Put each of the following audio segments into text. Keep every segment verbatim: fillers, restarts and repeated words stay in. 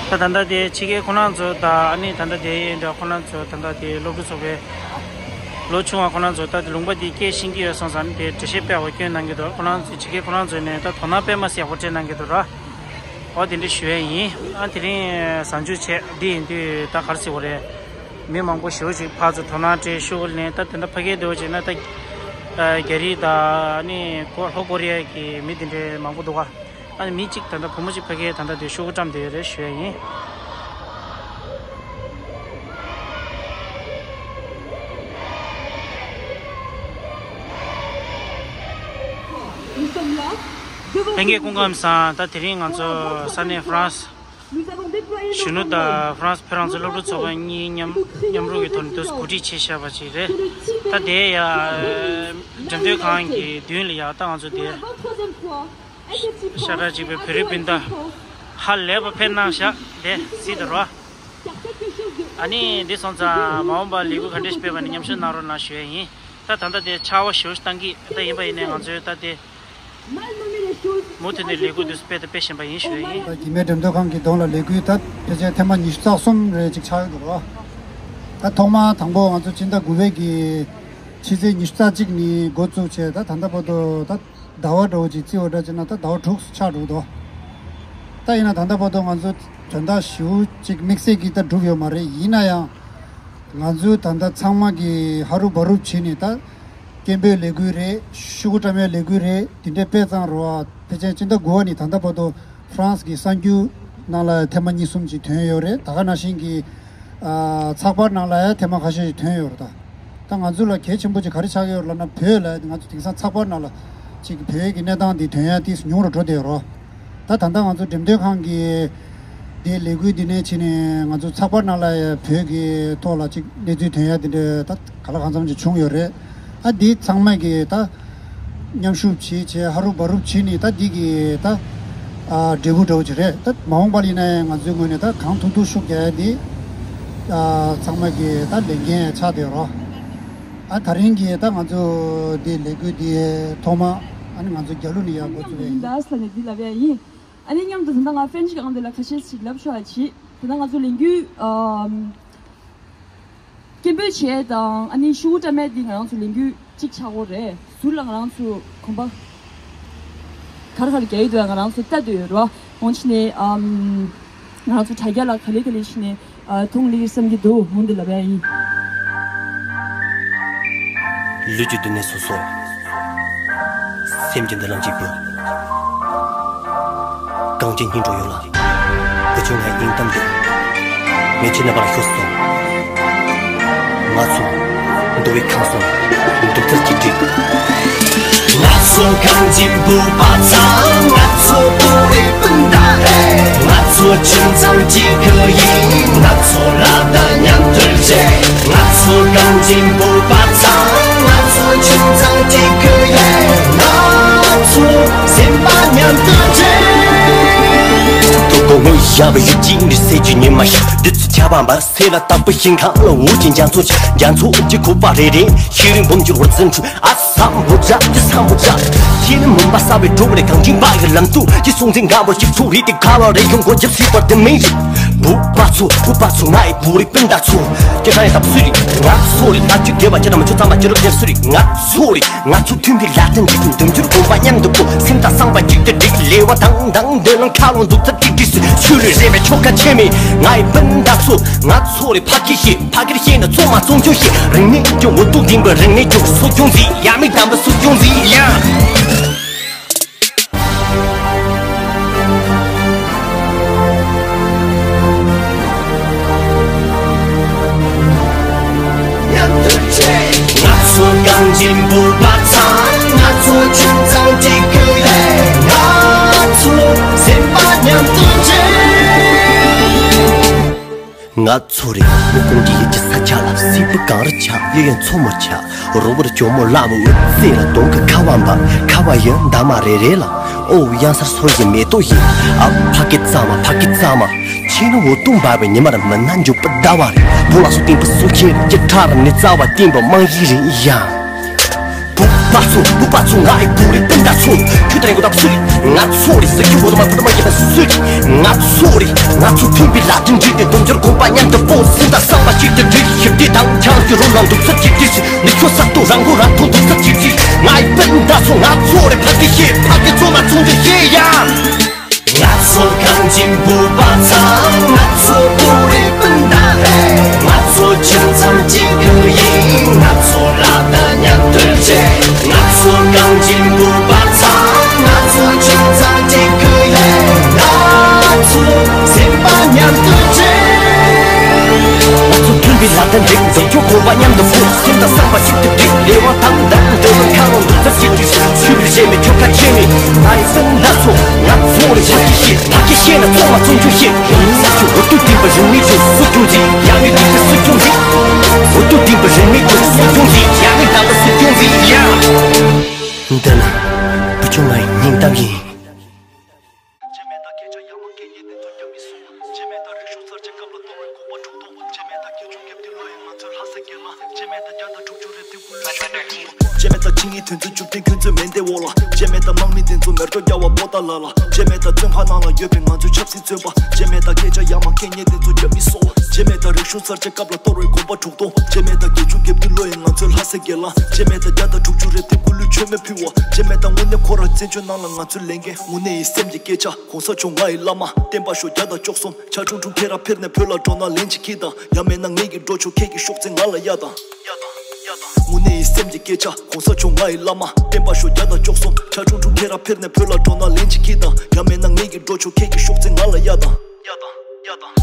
ད་ད་ལྟ་དེ་ཕྱི་རྒྱལ་ཁོ་རང་ཚོ་དང་ཨ་ནི་ད་ལྟ་དེ་འདྲ་ཁོ་རང་ཚོ་ད་ལྟ་དེ་སློབ་ཕྲུག་ཚོགས་པའི་ལོ་ཆུང་བ་ཁོ་རང་ཚོ་ད་དེ་ལུང་པ་དེ་སྐད་ཤེས་ཀྱི་ཡོད་སོང་ཙང་དེ་འགྲེལ་བཤད་སྤེལ་བ་སྐྱོན་གནང་གི་འདུག་ཁོ་རང་ཚོ་ཕྱི་རྒྱལ་ཁོ་རང་ཚོ་ནས་ད་དོ་སྣང་དཔེ་མ་སྲིད་ཡག་པོ་སྤྲད་གནང་གི་འདུག་ར། འོ་དེ་འདྲ་ཞུ་ཡས་ཡིན། ཨ་དེ་རིང་གཟའ་མཇུག་བྱས་འདི་ཡིན་དུས་ད་ག་རེ་ཟེར་དགོས་རེད། མི་མང་པོ་ཞེ་པོ་ཅིག་ཕར་ཚུར་དོ་སྣང་སྤྲད་ཤོག་ལེན། ད་དེ་འདྲ་ཕ་གིར་སྡོད་བྱས་ན་ད་རྒྱ་རིགས་དང་ཨ་ནི་ལྷོ་ཀོ་རི་ཡ་གི་མི་དེ་འདྲའི་མང་པོ་འདུག་ག་ཨ་ནི་མི་གཅིག་ད་ལྟ་བུ་མོ་གཅིག་ཕ་གིར་ད་ལྟ་དེ་ཤོག་གུ་བཀྲམ་བསྡད་ཡོད་རེད་ཞུ་ཡས་ཡིན། ལྷན་རྒྱས་སྐུ་ཁམས་བཟང་། ད་དེ་རིང་ང་ཚོ་ས་གནས་ཧྥ་རན་སི་གཞོན་ནུ་དང་ཧྥ་རན་སི་བོད་རང་བཙན་སློབ་ཕྲུག་ཚོགས་པ་གཉིས་མཉམ་མཉམ་རུབ་ཀྱི་ཐོག་ནས་དུ་གོ་སྒྲིག་བྱས་བཞག་པ་ཅིག་རེད། ད་དེ་ཡ་འགྲེམས་སྟོན་ཁང་གི་མདུན་ལ་ཡ་ད་ང་ཚོ་དེ་ཤ་ཁྲག་གཅིག་པའི་བོད་རིགས་སྤུན་ཟླ་ཧ་ལས་པ་ཕེབས་གནང་ཤག་དེ་སྲིད་དུ་རོ། ཨ་ནི་འདི་སོང་ཙང་མ་འོངས་པར་ལས་འགུལ་ག་འདྲ་ཞིག་སྤེལ་བ་ནས་མཉམ་ཞུགས་གནང་རོགས་གནང་ཞུ་ཡས་ཡིན། ད་ད་ལྟ་དེ་ཆར་པ་ཞེ་པོ་ཞིག་བཏང་གི་ད་ཡིན་པ་ཡིན་ནའི་ང་ཚོས་ད་དེ་མུ་མཐུད་ནས་ལས་འགུལ་འདི་སྤེལ་དང་སྤེལ་བཞིན་པ་ཡིན་ཞུ་ཡས་ཡིན། ད་རྒྱུད་སྨད་འགྲེམས་སྟོན་ཁང་གི་གདོང་ལ་ལས་འགུལ་ད་ཕལ་ཆེར་ཐེངས་མ་ཉི་ཤུ་རྩ་གསུམ་རེ་ཅིག་ཆགས་ཡོད་འདུག་རོ། ད་ཐོག་མ་དང་པོ་ང་ཚོ་ཕྱི་ཟླ་དགུ་པའི་གི་ཕྱི་ཚེས་ཉི་ཤུ་རྩ་གཅིག་ནས་འགོ་བཙུགས་བྱས་ད་ད་ལྟ་བར་དུ་ད་ཟླ་བ་འདྲ་བོ་ཅིག་བརྩི་བ་འདྲ་བྱས་ན་ད་ཟླ་བ་དྲུག་ཆགས་འགྲོ་འདུག་ད་ཡིན་ན་ད་ལྟ་བར་དུ་ང་ཚོ་དོན་དག་ཞེ་པོ་ཅིག་དམིགས་བསལ་གྱིས་ད་གྲུབ་ཡོད་མ་རེད། ཡིན་ན་ཡང་ང་ཚོའི་ད་ལྟ་ཚང་མ་གི་ཧ་རུ་བ་རུབ་བྱས་ནས་ད་སྐད་འབོད་ལས་འགུལ་རེད། ཤོག་གུ་བཀྲམ་ཡས་ལས་འགུལ་རེད། དེ་འདྲའི་སྤེལ་ཙང་རོ། ཨ་ཕལ་ཆེར་ཕྱི་ཟླ་དགུ་པ་ནས་ད་ལྟ་བར་དུ་ཧྥ་རན་སི་གི་གསར་འགྱུར་ནང་ལ་ཐེངས་མ་གཉིས་གསུམ་ཅིག་ཐོན་ཡོད་རེད། ད་ག་ནང་བཞིན་གྱི་ཨ་ཚགས་པར་ནང་ལ་ཡང་ཐེངས་མ་ཁ་ཤས་ཤིག་ཐོན་ཡོད་རེད་ད། ད་ང་ཚོ་ལ་གལ་ཆེན་པོ་ཅིག་ག་རེ་ཆགས་ཀྱི་ཡོད་རེད་ལབ་ན་བོད་ལ་ང་ཚོ་དེང་སང་ཚགས་པར་ནང་ལ་ཅིག་བོད་ཀྱི་གནས་སྟངས་འདི་ཐོན་ཡ་ཏིས་ཉུང་རུ་འགྲོ་བསྡད་ཡོད་རོ། ད་ད་ལྟ་ང་ཚོ་འགྲེམས་སྟོན་ཁང་གི་འདི་ལས་འགུལ་འདི་ནས་ཕྱིན་ནས་ང་ཚོ་ཚགས་པར་ནང་ལ་ཡང་བོད་ཀྱི་ཐོག་ལ་ཅིག་གནས་ཚུལ་ཐོན་ཡ་འདི་འདྲ་ད་ག་ལ་གང་འཚམ་ཅིག་བྱུང་ཡོད་རེད། ཨ་འདི་ཚང་མ་གི་ད་མཉམ་ཞུགས་བྱེད་བྱེད་ཧ་རུ་བ་རུབ་བྱེད་ནས་ད་འདི་གི་ད་ཨ་འབྲས་བུ་འདྲ་བོ་ཅིག་རེད། ད་མ་འོངས་པ་ལ་ཡིན་ན་ཡང་ང་ཚོའི་ངོས་ནས་ད་གང་ཐུབ་ཐུབ་ཤུགས་རྒྱག་ཡ་འདི་ཨ་ཚང་མ་གི་ད་ལས་འགན་ཆགས་བསྡད་ཡོད་རོ། ཨ་དེ་རིང་གི་ད་ང་ཚོ་འདི་ལས་འགུལ་འདི་ཐོག་མ་ཨ་ནི་ང་ཚོ་རྒྱ་ལུགས་ནས་ཡར་འགོ་བཙུགས་ཡ་ཡིན། ཨ་ནི་མཉམ་དུ་ད་ལྟ་ང་ཧྥན་ཅིག་ཨང་དེ་ལ་ཁ་ཤས་ཤིག་ལབ་ཤོག་ཨ་ཅི། ད་ལྟ་ང་ཚོ་ལས་འགུལ་ཨམ་སྐད་འབོད་བྱས་དང་ཨ་ནི་ཤོག་གུ་བཀྲམ་ཡས་འདི་ང་རང་ཚོ་ལས་འགུལ་གཅིག་ཆགས་ཀྱི་ཡོད་རེད། ཟུར་ལ་ང་རང་ཚོ་གོམ་པ་ག་རེ་ག་རེ་རྒྱག་གི་འདུག་ང་རང་ཚོ་ལྟ་འདོད་ཡོད་རེད་བ། འོང་ཕྱིན་ནས་ཨམ་ང་རང་ཚོ་དྲ་རྒྱ་ལ་ག་ལེ་ག་ལེ་ཕྱིན་ནས་ཨ་མཐོང་ལེ་བསམ་གྱི་འདུག་འོང་འདི་ལབ་ཡ་ཡིན། ལུས་ཀྱི་སྡུག་བསྔལ་སོ་སོ། སེམས་ཀྱི་མདུན་ལམ་གཅིག་པུ། གངས་ཅན་སྙིང་འགྲོ་ཡོད་ལ། བུ་ཆུང་ངའི་སྙིང་གཏམ་འདི། ངས་ཁྱེད་རྣམ་པར་ཤོད་སོང་། ང་ཚོ་འདུལ་བའི་ཁང་སོང་། འདུལ་ཚར་གྱི་འགྲིག་ང་ཚོ་གངས་ཅན་བོད་པ་ཚང་། ང་ཚོ་བོད་རིགས་སྤུན་ཟླ་རེད། ང་ཚོ་ཁྱིམ་ཚང་གཅིག་གི་ཡིན། ང་ཚོ་ལ་དྭགས་མཉམ་དུ་བྱེད། ང་ཚོ་གངས་ཅན་བོད་པ་ཚང་། ང་ཚོ་ཁྱིམ་ཚང་གཅིག་གི་ཡིན། ང་ཚོ་སེམས་པ་མཉམ་དུ་བྱེད། དུ་གོ་ངོ་ཡ་བའི་ཡུལ་གྱི་འདི་སེ་གྱི་ཉི་མ་ཞིག་འདི་ཚོ་ཆ་བ་འབར། ཚེ་ལ་བརྟག་པའི་ཞིང་ཁམས་ལ་འུར་གྱིན་རྒྱ་མཚོ་ཆེ། རྒྱ་མཚོ་གི་ཁུག་པ་རེ་རེ་ཤེས་རིག་འབུམ་འགྱུར་བར་འཛིན་འཁྲུག་ཨ་ས་འབུ་རྒྱག་གི་ས་འབུ་རྒྱག་ཁྱེད་ནི་མུན་པ་ས་བའི་གྲོགས་རེ་གངས་ཅན་པ་ཡི་ལམ་དུ་ཀྱི་སྲོང་བཙན་སྒམ་པོ་ཞིག་འཁྲུག་རེད་དེ་ཁ་བ་རེ་ཡོང་སྒོ་རྒྱབ་སྲིད་པར་དེ་མིན་རེད། བུ་པ་ཚོ་བུ་པ་ཚོ་ང་ཡི་བུ་རེ་སྤུན་ཟླ་ཚོ་ཀྱི་ཁ་ཡི་ཐབས་སུ་རེད། ང་ཚོ་རེད་ལ་ཅིག་དགེ་བ་ཅི་ར་མ་ཆུ་ཚང་མ་ཅི་རུ་དེར་སུ་རེད། ང་ཚོ་རེད། ང་ཚོ་མཐུན་པའི་ལ་དོན་འགྲིག་འདུམ་འགྱུར་དགོངས་པ་མཉམ་དུ་པོ་སེམས་དང་བསམ་པ་གཅིག་ཏུ་འགྲིག་ལེ་བ་དང་དང་འདོད་ལ་ཁ་ལོ་འདུག་ཚར་གཅིག་གིས་སུ་ཆུ་རུ་རེ་བའི་ཆོ་ག་ཆེ་མེད་ང་ཡི་སྤུན་ཟླ་ཚོ། ང་ཚོ་རེ་ཕ་གི་ཤེས་ཕ་གིར་ཤེས་ན་ཚོ་མ་ཚོང་ཆུང་ཤེས་རིང་མིན་ཀྱང་འོ་ཏུ་འདིང་པ་རིང་མིན་ཀྱང་སུ་ཀྱང་ཟིག་ཡ་མི་དམ་པ་སུ་ཀྱང་ཟིག་ཡ། ང་ཚོ་གངས་ཅན་བོད་པ་ཚང་། ང་ཚོ་ཁྱིམ་ཚང་གཅིག་གི་ཡིན། ང་ཚོ་སེམས་པ་མཉམ་དུ་བྱེད། ང་ཚོ་རེ་མི་ཀུན་གྱི་ཡིད་ཀྱི་ས་ཆ་ལ་སྲིད་པ་གངས་རི་ཆགས་གཡུ་ཡན་མཚོ་མོ་ཆགས། རོགས་པར་ཇོ་མོ་ལ་མོ་འོད་ཟེར་ལ་གདོང་གི་ཁ་བ་འབབ། ཁ་བ་ཡོན་འདབ་མ་རེ་རེ་ལ་ཨོ་གཡང་སར་སོན་གྱི་མེ་ཏོག་ཡིན། ཨ་ཕ་སྐད་གཙང་མ་ཕ་སྐད་གཙང་མ། ཁྱེད་ནི་འོ་དུང་འབར་བའི་ཉི་མར་མི་སྣ་འཇུག་པ་ཟླ་བ་རེད། བུ་ལ་སོ་སྟེང་པུ་སུ་ཁྱེད་ཀྱི་ཁྲ་ར་ནི་རྩ་བ་བསྟན་པ་རྨང་གཞི་རེད་ཡ། བུ་པ་ཚོ་བུ་པ་ཚོ་ང་ཡི་བུ་རེད་སྤུན་ཟླ་ཚོ། ཁྱོད་དང་རེ་གོ་ད་སུ་རེད། ང་ཚོ་རེད་ཟེར་རྒྱུ་བོ་དུ་མ་བུ་དུ་མ་ཡིན་ན་སུ་རེད། ང་ཚོ་ ང་ཚོ་མཐུན་པའི་ལག་མཐིལ་སྒྲིལ་ཏེ་དུམ་གྱུར་གོམ་པ་མཉམ་དུ་སྤོ། སེམས་དང་བསམ་པ་གཅིག་ཏུ་སྒྲིལ། ཞི་བདེ་དང་བྱང་ཆུབ་རོ་ལངས་འདུག་ས་གཅིག་སྒྲིལ། མི་ཆོས་ས་སྟོང་རང་མགོ་རང་ཐོན་འདུག་ས་གཅིག་སྒྲིལ། ང་ཡི་སྤུན་ཟླ་ཚོ། ང་ཚོ་རེ་ཕ་གི་ཤེས། ཕ་གི་ཚོ་ང་ཚོ་འདི་ཤེས་ཡ། ང་ཚོ་གངས་ཅན་བོད་པ་ཚང་། ང་ཚོ་བོད་རིགས་སྤུན་ཟླ་རེད། ང་ཚོ་ཁྱིམ་ཚང་གཅིག་གི་ཡིན། ང་ཚོ་ལ་དྭགས་མཉམ་དུ་བྱེད། ང་ཚོ་གངས་ཅན་བོད་པ་ཚང་། ང་ཚོ་ཁྱིམ་ཚང་གཅིག་གི་ཡིན། ང་ཚོ་སེམས་པ་མཉམ་དུ་བྱེད། ང་ཚོ་མཐུན་པའི་ལག་རྟེན་སྒྲིག་འཛིན་སྐྱོང་གོམ་པ་མཉམ་དུ་སྤོ། སེམས་དང་བསམ་པ་གཅིག་ཏུ་སྒྲིལ། ལས་དབང་དང་ལྡན་འདོད་པའི་ཁ་ལོ་འདུག་ས་གཅིག་ཏུ་ཆུ་བཞི་བཞེས་མི་ཁྱོད་ཁ་ཆེ་མི། ང་ཡི་སེམས་ལ་སོ། ང་ཚོ་རེ་ཕ་གི་ཤེས། ཕ་གི་ཤེས་ན་ཚོགས་མ་ཚོགས་རྒྱུ་ཤེས། ཡང་ས་ཆུ་འུ་ཐུག་ལྡིང་པ་རིང་མི་ཆུ་སུ་ཁྱུང་ཅིག་ཡང་ནི་ལྡིང་པ་སུ་ཁྱུང་ཅིག་འུ་ཐུག་ལྡིང་པ་རིང་མི་ཆུ་སུ་ཁྱུང་ཅིག་ཡང་ནི་ལྡིང་པ་སུ་ཁྱུང་ཅིག་ཡ། འདི་ནི་བུ་ཆུང་ང་ཡི་སྙིང་གཏམ་ཡིན། རྗེས་མེད་དང་རིག་གཞུང་གསར་བརྗེ་སྐབས་ལ་གཏོར་བའི་དགོངས་པ་འགྲུབ་ཐོག་རྗེས་མེད་དང་རྒྱལ་གཅེས་སྐྱབས་མགོན་བློ་ཡི་ང་ཚོའི་ལྷ་སའི་རྒྱལ་ལ། རྗེས་མེད་དང་བརྒྱ་དང་དྲུག་ཅུ་རེ་ལྡེ་ཀུན་ལུས་ཆོས་མེད་ཕུལ་བ། རྗེས་མེད་དང་ཆིངས་ཡིག་དོན་ཚན་བཅུ་བདུན་ཁྱོད་ཚོའི་མེ་མདའི་འོག་ལ། རྗེས་མེད་དང་དམག་མི་དེ་ཚོ་མེར་སྒྲོ་རྒྱག་པ་པོ་ཏཱ་ལ་ལ། རྗེས་མེད་དང་བཙོན་ཁང་ནང་ལ་ཡོད་པའི་ང་ཚོའི་ཆབ་སྲིད་བཙོན་པ། རྗེས་མེད་དང་སྐད་ཆ་ཡ་མ་སྐད་ཉན་དེ་ཚོ་རྒྱབ་མི་གསོ། རྗེས་མེད་དང་རིག་གཞུང་གསར་བརྗེ་སྐབས་ལ་གཏོར་བའི་དགོངས་པ་འགྲུབ་ཐོག་རྗེས་མེད་དང་རྒྱལ་གཅེས་སྐྱབས་མགོན་བློ་ཡི་ང་ཚོའི་ལྷ་སའི་རྒྱལ་ལ། རྗེས་མེད་དང་བརྒྱ་དང་དྲུག་ཅུ་རེ་ལྡེ་ཀུན་ལུས་ཆོས་མེད་ཕུལ་བ། རྗེས་མེད་དང་དངོས་གནས་ཁོ་རང་བཙན་བྱོལ་ནང་ལ་ང་ཚོའི་ལས་འགན། དངོས་གནས་ཡིན་སེམས་ཀྱི་སྐད་ཆ། གོང་ས་མཆོག་ང་ཡི་བླ་མ། བསྟན་པ་ཤོག་བརྒྱ་དང་བཅུ་གསུམ། ཕྱག་ཁྲུང་ཁྲུང་ཁྱེད་རང་ཕེབས་ནས་བོད་ལ་འགྲོ་ན་ལན་ཅིག་གྱིས་དང་། ཡང་མིན་ན་ངེད་ཀྱིས་འགྲོ་ཆོག་ཁྱེད་ཀྱི་ཤོག་ཙེ་ང་ལ་གཡར་དང་། དངོས་གནས་ཡིན་སེམས་ཀྱི་སྐད་ཆ། གོང་ས་མཆོག་ང་ཡི་བླ་མ། བསྟན་པ་ཤོག་བརྒྱ་དང་བཅུ་གསུམ། ཕྱག་ཁྲུང་ཁྲུང་ཁྱེད་རང་ཕེབས་ནས་བོད་ལ་འགྲོ་ན་ལན་ཅིག་གྱིས་དང་། ཡང་མིན་ན་ངེད་ཀྱིས་འགྲོ་ཆོག་ཁྱེད་ཀྱི་ཤོག་ཙེ་ང་ལ་གཡར་དང་།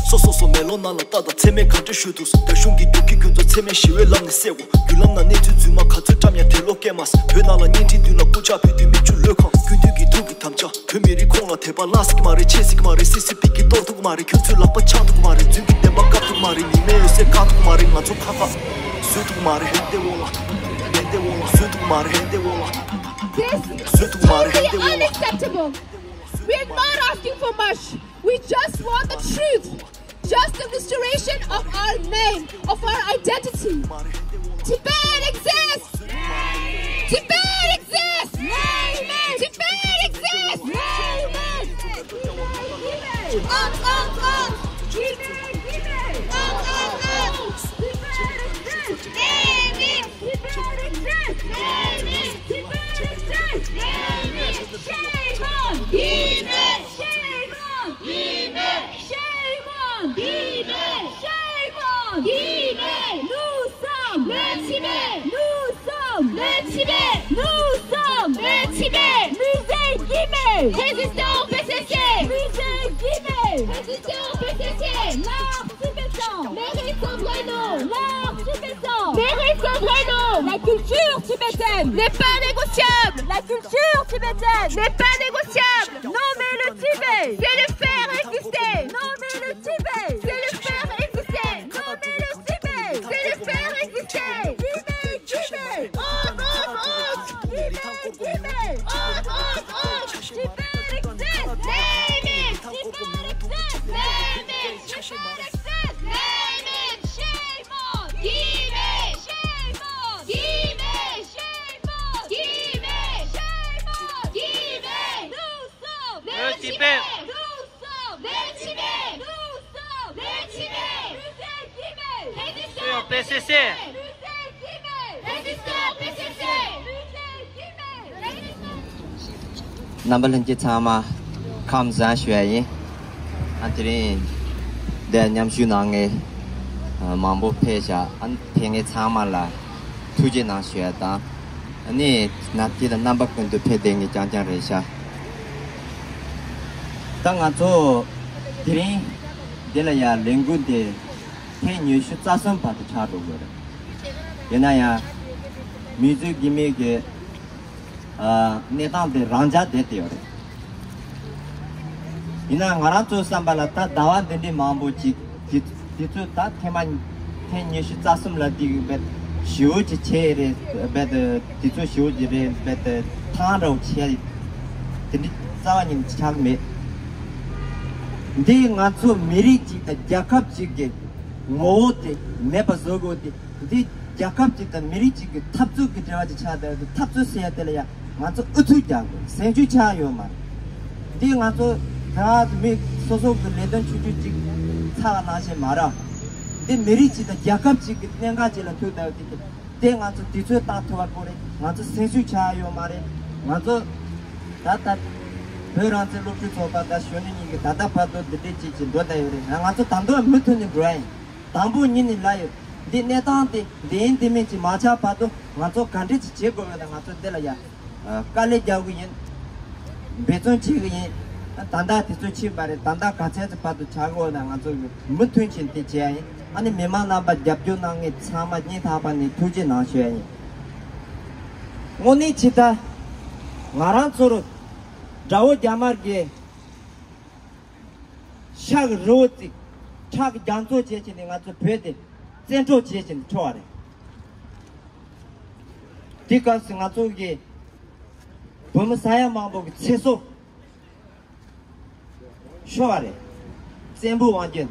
སོ་སོ་སོ་མེ་ལོང་ནང་ལ་ལྟ་དང་། འཚེ་མེད་ག་འདྲ་ཞུ་ཐུབ་སོང་། རྒྱ་གཞུང་གི་རྒྱུག་ཁྱི་ཁྱོད་ཚོ་འཚེ་མེད་ཞི་བའི་ལམ་ནས་བསད་འོ། བརྒྱུད་ལམ་ནང་གནས་ཚུལ་རྫུན་མ་ག་ཚོད་བཀྲམ་ཡང་དེ་ལོ་སྐྱེལ་མ་སོང་། བོད་ནང་ལ་བརྙན་འཕྲིན་མདུན་ལ་སྐུ་ཕྱག་ཕུལ་དུས་མིག་ཆུ་ལྷོད་གང་། སྐུ་མདུན་གྱི་ཐུགས་ཀྱི་དམ་བཅའ། བོད་མི་རིགས་ཁོངས་ལ་དད་པ་བརླག་སྲིད་ཀྱི་མ་རེད། ཆད་སྲིད་ཀྱི་མ་རེད། སི་སི་པི་གིས་གཏོར་ཐུབ་ཀྱི་མ་རེད། ཁྱོད་ཚོའི་ལག་པ་ཆག་ཐུབ་ཀྱི་མ་རེད། རྫུན་གྱི་བདེན་པ་བཀག་ཐུབ་ཀྱི་མ་རེད། ཉི་མའི་འོད་ཟེར་བཀག་ཐུབ་ཀྱི་མ་རེད། ང་ཚོ་ཁ་ཁ་བཟོད་ཐུབ་ཀྱི་མ་རེད། བན་དེ་འོག་ལ། བན་དེ་འོག་ལ། བཟོད་ཐུབ་ཀྱི་མ་རེད། བན་དེ་འོག་ལ། This is བཟོད་ཐུབ་ཀྱི་མ་རེད། བན་དེ་འོག་ལ། Totally unacceptable. We're not asking for much. We just want the truth. Just the restoration of our name, of our identity. Tibet exists! Tibet exists! Tibet exists! Out, out, out! Tibet, Tibet! Out, out, out! Tibet exists! Name it! Tibet exists! Name it! Tibet exists! Name it! Shame on Tibet! Shame on Tibet! Shame on Tibet! Shame on Tibet! Nous sommes le Tibet! Nous sommes le Tibet! Nous sommes le Tibet! Musée Guimet! Résistons P C C! Musée Guimet! Résistons P C C! L'art tibétain! Mérite son vrai nom! L'art tibétain! Mérite son vrai nom! La culture tibétaine n'est pas négociable! La culture tibétaine n'est pas négociable! Nommer le Tibet, c'est le faire exister! Nommer le Tibet, c'est le faire exister! Nommer le Tibet, c'est le faire exister! Tibet, Tibet! On, on, on! Tibet, Tibet! On, on, on! Tibet exists! Name it! Tibet exists! Name it! Tibet exists! Name it! Shame on Tibet! Shame on Tibet! Shame on Tibet! Shame on Tibet! Nous sommes le Tibet! Nous sommes le Tibet! Nous sommes le Tibet! Musée Guimet! Résistons P C C! Musée Guimet! Résistons P C C! Musée Guimet! Résistons རྣམ་པ་ལྷན་རྒྱས་ཚང་མ་ཁམས་བཟང་ཞུ་ཡ་ཡིན། ཨ་དེ་རིང་འདིར་མཉམ་ཞུགས་གནང་མཁན་མང་པོ་ཕེབས་ཤག་ཨ་ཕེབས་མཁན་ཚང་མ་ལ་ཐུགས་རྗེ་གནང་ཞུ་ཡ་དང་། ཨ་ནི་ནག་ཐིག་ལ་རྣམ་པ་ཀུན་ཏུ་ཕེབས་བསྡད་མཁན་རྐྱང་རྐྱང་རེད་ཤག་ད་ང་ཚོ་དེ་རིང་འདི་ལ་ཡ་ལས་འགུལ་འདི་ཐེངས་ཉི་ཤུ་རྩ་གསུམ་བར་དུ་ཆགས་འགྲོ་གི་རེད། ཡིན་ན་ཡང་མི་ཚོས་གི་མི་གི་གནས་སྟངས་དེ་རང་འཇགས་བསྡད་དེ་ཡོད་རེད། ཡིན་ན་ང་རང་ཚོའི་བསམ་པ་ལ་ད་ཟླ་བ་འདི་འདྲའི་མང་པོ་ཅིག་དེ་དེ་ཚོ་ད་ཐེངས་མ་ཐེངས་ཉི་ཤུ་རྩ་གསུམ་ལ་དེ་རྦད་ཞེ་པོ་ཅིག་བྱས་རེད། རྦད་དེ་ཚོ་ཞེ་པོ་ཅིག་རེད། རྦད་དེ་ཐང་འདྲ་བོ་བྱས་དེ་འདྲའི་རྩ་བ་ཉིད་ནས་ཆགས་མེད། འདི་ང་ཚོ་མི་རིགས་གཅིག་དང་རྒྱལ་ཁབ་གཅིག་གི་ངོ་བོ་དེ་མེད་པ་བཟོ་དགོས་ཏེ། འདི་རྒྱལ་ཁབ་ཅིག་དང་མི་རིགས་ཅིག་གི་འཐབ་རྩོད་ཀྱི་འབྲེལ་བ་ཅིག་ཆགས་བསྡད་ཡོད་དུས། འཐབ་རྩོད་ཟེར་ཡ་དེ་ལ་ཡང་ང་ཚོ་ཨུ་ཚུགས་རྒྱག་དགོས། ཟིང་ཆུ་ཆགས་ཡོད་མ་རེད། འདི་ང་ཚོ་ ད་མི་སོ་སོ་གི་ལས་དོན་ཆུང་ཆུང་ཅིག་ཚར་བ་ནང་བཞིན་མ་རེད། འདི་མི་རིགས་ཅིག་དང་རྒྱལ་ཁབ་ཅིག་གི་གནད་འགག་ཅིག་ལ་ཐུག་བསྡད་ཡོད་དེ། དེ་ང་ཚོ་དུས་ཚོད་བཏང་ཐུབ་པ་དགོས་རེད། ང་ཚོ་སེམས་ཤུགས་ཆག་ཡོད་མ་རེད། ང་ཚོ་ད་ལྟ་བོད་རང་བཙན་སློབ་ཕྲུག་ཚོགས་པ་དང་གཞོན་ནུ་གཉིས་ཀྱིས་ད་ལྟ་བར་དུ་འདི་འདྲས་ཅིག་ཅིག་འགྲོ་བསྡད་ཡོད་རེད། ང་ཚོ་ད་དུང་མུ་མཐུད་ནས་འགྲོ་ཡ་ཡིན། དང་པོ་ཉིད་ནས་ལབ་ཡོད། འདི་གནས་སྟངས་དེ་འདི་ཡིན་འདི་མིན་ཅིག་མ་ཆགས་བར་དུ་ང་ཚོ་ག་འདྲས་ཅིག་བྱེད་དགོས་ཡོད་ན། ང་ཚོ་འདི་ལ་ཡ་དཀའ་ལས་རྒྱག་གི་ཡིན། འབད་བརྩོན་བྱེད་ཀྱི་ཡིན། ད་ལྟ་དུས་ཚོད་ཕྱིན་པ་རེད། ད་ལྟ་ག་ཚད་ཅིག་བར་དུ་བྱ་དགོས་ན་ང་ཚོ་གིས་མུ་མཐུད་བྱས་ཏེ་བྱེད་ཡ་ཡིན། ཨ་ནི་མི་མང་རྣམ་པ་རྒྱབ་སྐྱོར་གནང་མཁན་ཚང་མ་སྙིང་ཐག་པ་ནས་ཐུགས་རྗེ་གནང་ཞུ་ཡ་ཡིན། དངོས་གནས་ཇི་ལྟར་ང་རང་ཚོར་དགྲ་བོ་རྒྱ་དམར་གྱི་ཤ་གི་རི་བོ་བརྩིགས། ཁྲག་གི་རྒྱ་མཚོ་བྱས་བྱས་ནས་ང་ཚོ་བོད་དེ་བཙན་འཕྲོག་བྱས་བྱས་ནས་འཕྲོག་པ་རེད། དེ་སྐབས་སུ་ང་ཚོ་གི་བོད་མི་ས་ཡ་མང་པོ་གི་ཚེ་སྲོག་ཤོར་བ་རེད། བཙན་པོའི་དབང་སྒྱུར།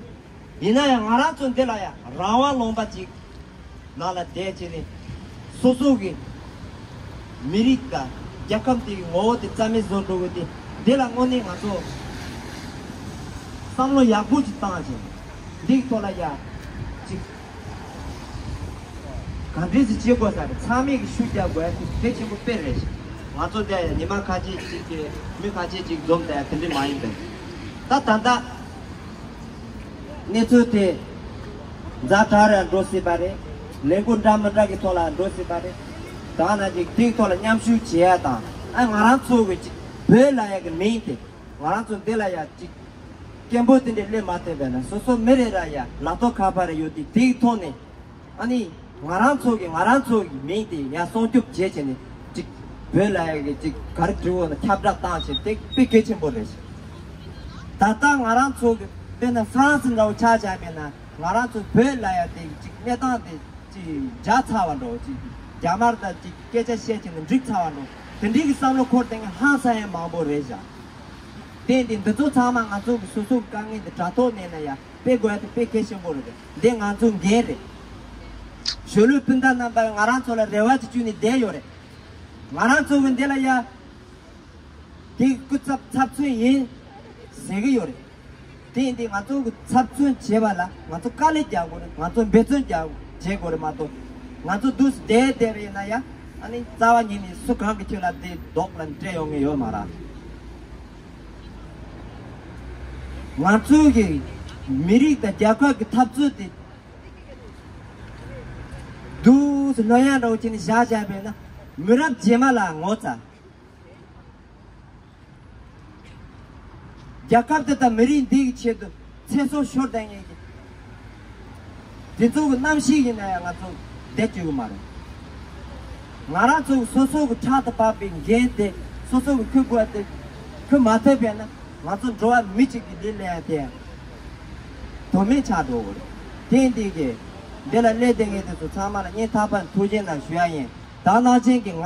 ཡིན་ན་ཡང་ང་རང་ཚོ་འདི་ལ་ཡང་རང་དབང་ལུང་པ་ཅིག་ནང་ལ་བསྡད་བྱས་ནས་སོ་སོ་གི་མི་རིགས་དང་རྒྱལ་ཁབ་དེ་གི་ངོ་བོ་དེ་རྩ་མེད་བཟོ་འགྲོ་གི་དེ། འདི་ལ་དངོས་གནས་ང་ཚོ་བསམ་བློ་ཡག་པོ་ཅིག་བཏང་བྱས་ནས་འདི་གི་ཐོག་ལ་ཡ་ཅིག་ག་འདྲས་སེ་བྱེད་དགོས་ས་རེད། ཚང་མས་ཀྱི་ཤུགས་རྒྱག་དགོས་ཡ་དེ་གལ་ཆེན་པོ་དཔེ་རེད། ང་ཚོ་འདི་ཡ་ཉི་མ་ཁ་ཤས་ཅིག་གི་མི་ཁ་ཤས་ཅིག་འཛོམས་བསྡད་ཡ་དེ་འདྲས་མ་ཡིན་པས། ད་ད་ལྟ་གནས་ཚུལ་དེ་ཛ་དྲག་རེད། འགྲོ་སྲིད་པ་རེད། ལས་འགུལ་འདྲ་མི་འདྲ་གི་ཐོག་ལ་འགྲོ་སྲིད་པ་རེད། ད་ན་ཅིག་དེའི་ཐོག་ལ་མཉམ་ཞུགས་བྱེད་ཡ་དང་། ཨ་ང་རང་ཚོ་གི་ཅིག་བོད་ལབ་ཡ་གི་མིང་དེ། ང་རང་ཚོ་འདི་ལ་ཡ་ཅིག་སྐད་འབོད་དེ་འདྲས་སླེབས་མ་ཐུབ་པས་ན། སོ་སོ་མི་རེ་ར་ཡ་ལག་ཐོག་ཁ་པར་ཡོད་དེ། དེའི་ཐོག་ནས་ཨ་ནི་ང་རང་ཚོ་གི་ང་རང་ཚོ་གི་མིང་དེ་ཡ་སྲུང་སྐྱོབ་བྱེད་བྱས་ནས་ཅིག་བོད་ལ་ཡ་གི་ཅིག་ག་རེ་འབྲི་དགོས་ན་ཁྱབ་བསྒྲགས་བཏང་བྱས་དེ་དཔེ་གལ་ཆེན་པོ་རེད། ད་ལྟ་ང་རང་ཚོ་གི་དཔེར་ན་ཧྥ་རན་སི་འདྲ་བོ་ཆ་བཞག་པས་ན། ང་རང་ཚོ་བོད་ལ་ཡ་དེ་ཅིག་གནས་སྟངས་དེ་ཅིག་འཇགས་ཚར་བ་འདྲ་བོ། ཅིག་རྒྱ་དམར་དང་ཅིག་སྐད་ཆ་བཤད་བྱས་ནས་འགྲིག་ཚར་བ་འདྲ་བོ། དེ་འདྲའི་གི་བསམ་བློ་འཁོར་བསྡད་མཁན་ཧང་སང་ཡ་མང་པོ་རེད་བཞག་དེ་འདི་འདི་ཚོ་ཚང་མ་ང་ཚོ་གི་སོ་སོ་གི་དཀའ་ངལ་འདི་དྲ་ཐོག་ནས་ན་ཡ་སྤེལ་དགོས་ཡ་དེ་དཔེ་གལ་ཆེན་པོ་རེད། འདི་ང་ཚོ་འགན་རེད། གཞོན་ནུ་སྤུན་ཟླ་རྣམ་པ་ང་རང་ཚོ་ལ་རེ་བ་ཅིག་བཅོལ་ནས་བསྡད་ཡོད་རེད། ང་རང་ཚོ་གི་འདི་ལ་ཡ་དེ་སྐུ་ཚབ་ཚབ་མཚོན་ཡིན་ཟེར་གི་ཡོད་རེད། དེ་ཡིན་དུས་ང་ཚོ་གི་ཚབ་མཚོན་བྱེད་པ་ལ་ང་ཚོ་དཀའ་ལས་རྒྱག་དགོས་རེད། ང་ཚོ་འབད་བརྩོན་རྒྱག་བྱེད་དགོས་རེད་མ་གཏོགས། ང་ཚོ་འདུག་སེ་བསྡད་བསྡད་རེད་ན་ཡ། ཨ་ནི་རྩ་བ་ཉིད་ནས་སུ་གང་གི་ཁྱོད་ལ་དེ་རྡོག་ལ་སྤྲད་ཡོང་ངེས་ཡོད་མ་རེད། ང་ཚོ་གི་མི་རིགས་དང་རྒྱལ་ཁབ་ཀྱི་འཐབ་རྩོད་དེ་འདུག་སེ་ལྷོད་ཡངས་འདྲ་བོ་བྱས་ནས་བཞག་བཞག་པས་ན། མི་རབས་རྗེས་མ་ལ་ངོ་ཚ། རྒྱལ་ཁབ་འདི་དང་མི་རིགས་འདི་གི་ཆེད་དུ་ཚེ་སྲོག་ཤོར་བསྡད་མཁན་གྱི་དེ་ཚོ་གི་རྣམ་ཤེས་ཡིན་ན་ཡང་ང་ཚོ་བསྡད་བཅུག་གི་མ་རེད། ང་རང་ཚོ་གི་སོ་སོ་གི་ཕྲག་ཏུ་བབས་པའི་འགན་དེ་སོ་སོ་གི་འཁུར་དགོས་དེ་འཁུར་མ་ཐུབ་པས་ན། ང་ཚོ་འགྲོ་བ་མི་གཅིག་གི་ལུས་ལ་ཡང་དེ་དོན་མེད་ཆགས་འགྲོ་གི་རེད། དེ་འདི་གི་འདི་ལ་སླེབས་བསྡད་མཁན་དེ་ཚོ་ཚང་མ་ལ་སྙིང་ཐག་པ་ནས་ཐུགས་རྗེ་གནང་ཞུ་ཡ་ཡིན། ད་ནང་བཞིན་གྱི་ང་